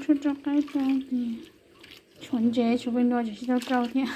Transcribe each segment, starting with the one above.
Tuaj rau qaib rau ces tshuav ntses tshuav pes nua tseem tsis tau rau thiab.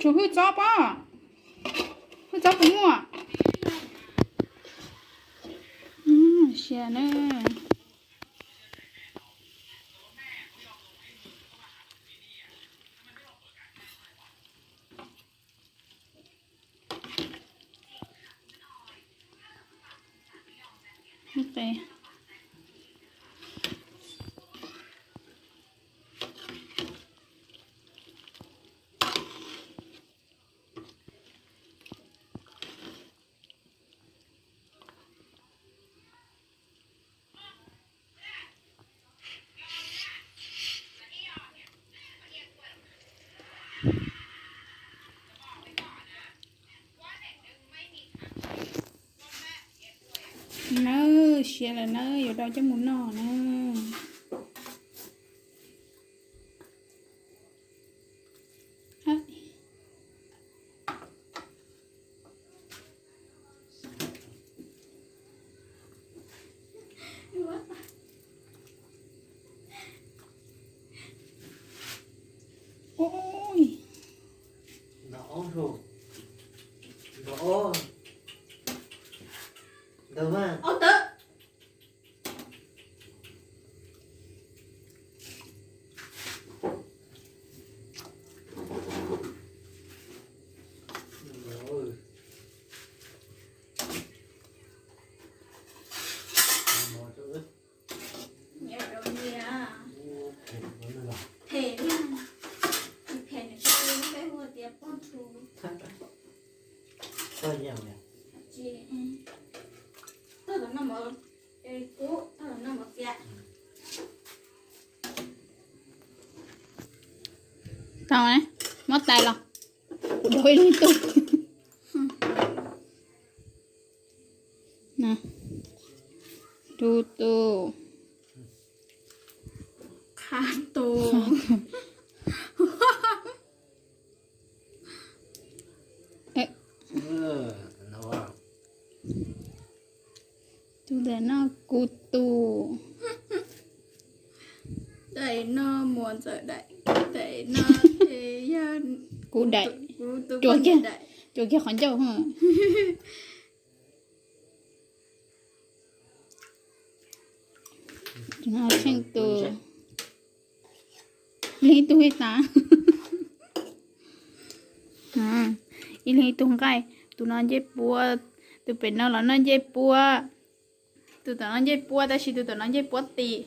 Tshuav hwj txob pob, hwj txob puas muaj? Sia na. Nawb, siav lawm nawb, yuav rau coj mus noj nawb. Tau, muab tais los, kuv daus ib leeg tug. Ntu tus, qha tus. Tus ntawm no kuv tus. Daim no muam ntxawm daim, daim no ces yog kuv daim. Cuam kiag qhov ncauj. Tsheej tus, ib leeg ib tug ib tag. Ib leeg ib tug nqaij, tus no ncej puab, tus pem no los noj ncej puab. Tus tom no ncej puab tab sis tus tom no ncej puab tis.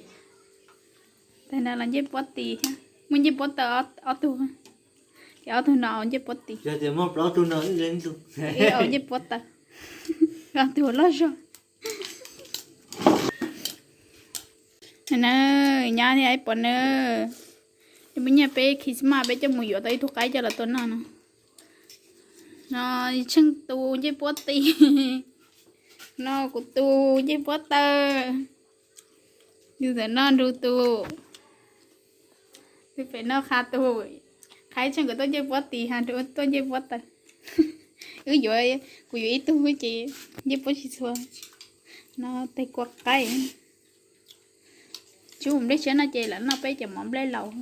Tus no los ncej puab tis, muaj ncej puab taw ob tug, ces ob tug no ncej puab tis. Ib tug muaj plaub tug no, ib leeg ib tug. Ib tug ncej puab taw, ob tug loj zog. Na, nyob thiab ib pom na, peb nyiam peb Christmas peb coj mus yuav tau ib tug qaib coj los tua noj no. No Tsheej tus ncej puab tis, no kuv tus ncej puab taw, tus ntawm no Nru tus, tus pem no Qha tus. Qha Tsheej kuv tuaj ncej puab tis, ha Nru tuaj ncej puab taw. Wb yuav, kuv yuav ib tug ces ncej puab tsis txhua. No tes kua qaib. Tsis ua nplej siab no ces lam noj peb cov mov nplej laus.